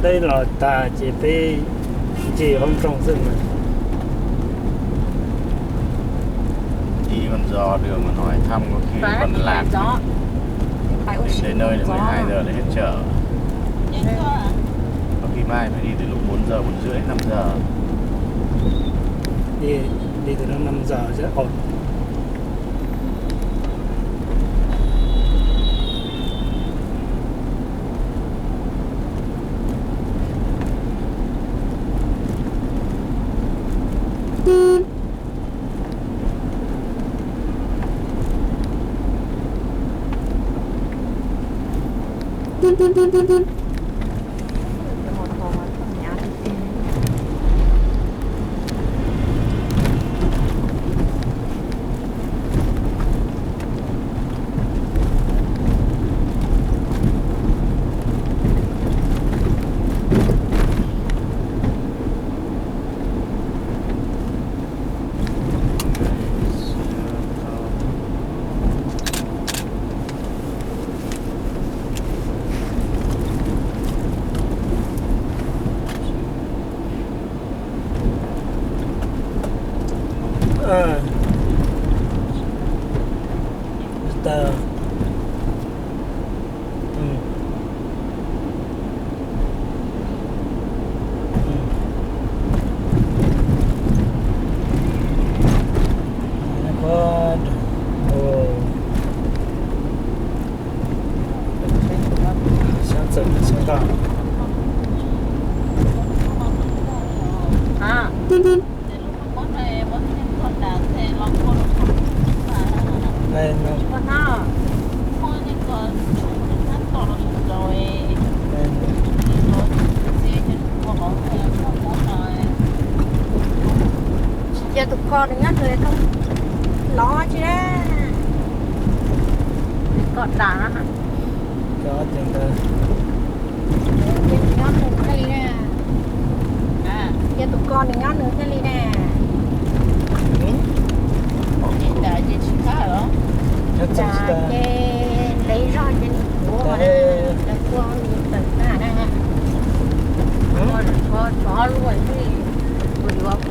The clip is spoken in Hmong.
Peb los tag ces peb ncig hauv nroog xwb mas. Đi con giò đường mà hỏi thăm có khi còn lạc. Đến nơi thì mười hai giờ là hết chợ. Có khi mai phải đi từ lúc bốn giờ, bốn rưỡi, năm giờ. Đi, đi từ đó năm giờ chứ. Ồ. Tsis cia tus ko nws nyob nws lov tsis na. Ko dam no. Cia nws nyob nws thiaj li na. Cia tus ko nws nyob nws thiaj li na. Dam ces ntev zog ces nws puav na, lawv ua nws tawm tag na. Ua tsov luaj xwb, kuv yuav.